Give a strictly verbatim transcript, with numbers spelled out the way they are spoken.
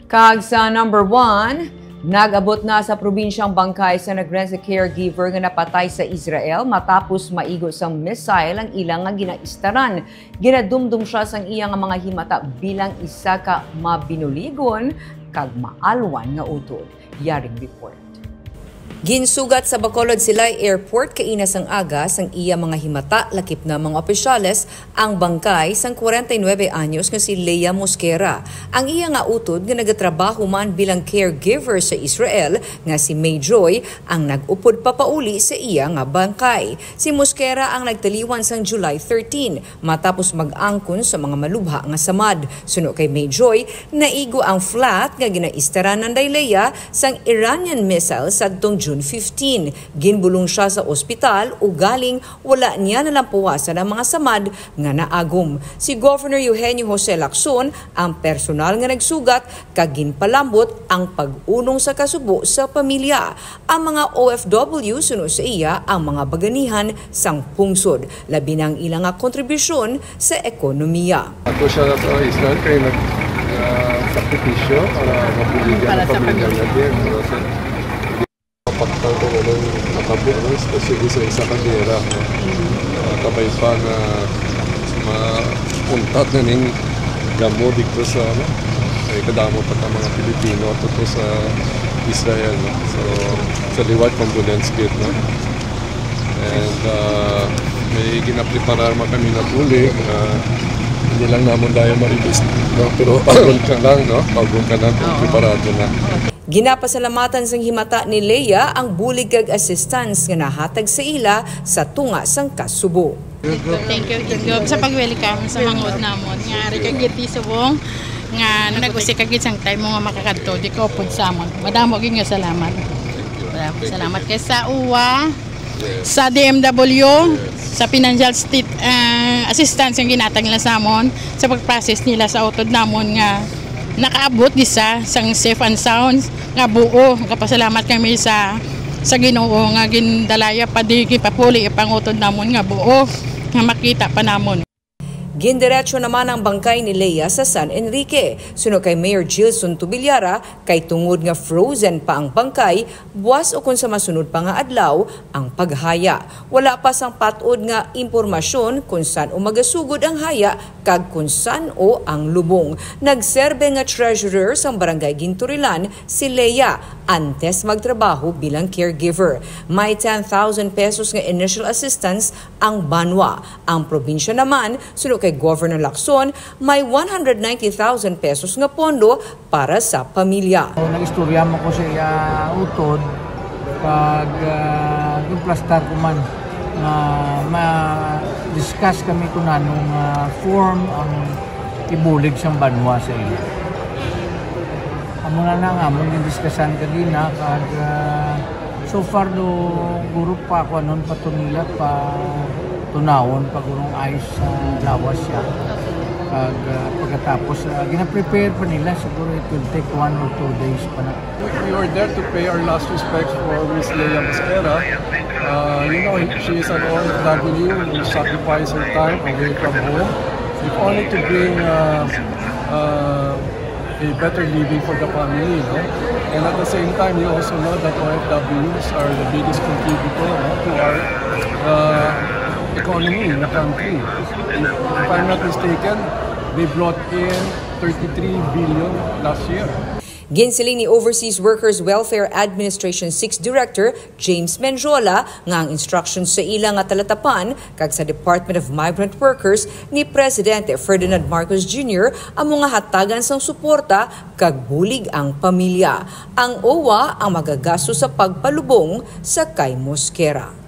Kag sa number one, nag-abot na sa probinsyang bangkay sa nag-rent sa caregiver nga napatay sa Israel matapos maigo sang missile ang ila nga ginaistaran. Ginadumdom sia sang iya nga mga himata bilang isa ka mabinuligon kag maalwan nga utod. Yaring report. Ginsugat sa Bacolod Silay Airport kaina sang aga sang iya mga himata, lakip na mga opisyales, ang bangkay sang kwarenta y nuebe anyos nga si Lea Mosquera. Ang iya nga utod nga nagatrabaho man bilang caregiver sa Israel nga si May Joy ang nag-upod papauli sa iya nga bangkay. Si Mosquera ang nagtaliwan sang July thirteen matapos mag-angkon sa mga malubha nga samad. Suno kay May Joy, naigo ang flat nga ginaistaran nanday Lea sang Iranian missile sadtong June fifteen. Ginbulong sia sa ospital, ugaling wala niya nalampuwasan ang mga samad nga naagom. Si Governor Eugenio Jose Lacson ang personal nga nagsugat kag ginpalambot ang pag-unong sa kasubo sa pamilya. Ang mga O F W, suno sa iya, ang mga baganihan sang pungsod, labi na ang ila nga kontribusyon sa ekonomiya. Ako siya sa Israel kay nag, ah, sakripisyo para mabuligyan Para ang sa pamilya pamilya. Niya din. Pero sa Paktang kung anong natabo, ano, especially sa isa ka gera, no? Ah, kabay pa nga mauntat na ning gamo dito sa, ano, ay kadamo pa ka mga Pilipino ato to sa Israel, no? So, sa liwat, condolence gid, no? And, ah, may ginapreparar man kami na bulig, ah, hindi lang namon dayon ma-release, no? Pero pagod ka lang, no? Pagod ka lang kung Oo. Preparado na. Ginapasalamatan sang himata ni Lea ang bulig kag assistance nga nahatag sa ila sa tunga sang kasubo. Thank you, Gid Gov, sa pag-welcome sa manghod namon. Nga ari ka gid ti subong nga nag-usik ka gid sang time mo nga makakadto di ka upod sa amon. Madamo gid nga salamat. Salamat kay sa uwa, sa D M W, sa financial state, ah, assistance nga ginatag nila sa amon sa pag-process nila sa utod namon nga nakaabot di sa sang safe and sound nga buo. Nagapasalamat kami sa, sa Ginoo nga gindalaya pa di gipapuli ang pangutod namon nga buo nga makita pa namon. Gindiretso naman ang bangkay ni Lea sa San Enrique. Suno kay Mayor Gilson Tubillara, kay tungod nga frozen pa ang bangkay, buas ukon sa masunod pa nga adlaw ang paghaya. Wala pa sang pat-od nga impormasyon kung san-o magasugod ang haya kag kung san-o ang lubong. Nagserbe nga treasurer sang Barangay Ginturilan si Lea antes magtrabaho bilang caregiver. May ten thousand pesos nga initial assistance ang banwa. Ang probinsya naman, suno kay Governor Lacson, may one hundred ninety thousand pesos nga pondo para sa pamilya. Nag-istorya mo ko sa iya utod, pag, ah, gimplastar ko man nga ma-discuss kami kung anong, ah, form ang ibulig sang banwa sa iya. Amo na na nga, among gindiskusyonan kagina, kag, ah, so far do, guro pa, kuanon pa to nila, pa tunawon pa gurong ayos sa lawas siya. Kag, ah, pagkatapos, ah, gina-prepare pa nila, siguro it will take one or two days pa na. We, we were there to pay our last respects for Miss Lea Mosquera. Uh, you know, she is an O F W who sacrificed her time away from home, if only to bring, uh, uh, a better living for the family, no? And at the same time, you also know that O F Ws are the biggest contributor, no, to our, uh, economy in the country. If, if I'm not mistaken, they brought in thirty-three billion last year. Ginsiling ni Overseas Workers Welfare Administration six Director James Mendiola nga ang instruction sa ila nga talatapan kag sa Department of Migrant Workers ni Presidente Ferdinand Marcos Junior amo nga hatagan sang suporta kag bulig ang pamilya. Ang O W A ang magagasto sa pagpalubong sa kay Mosquera.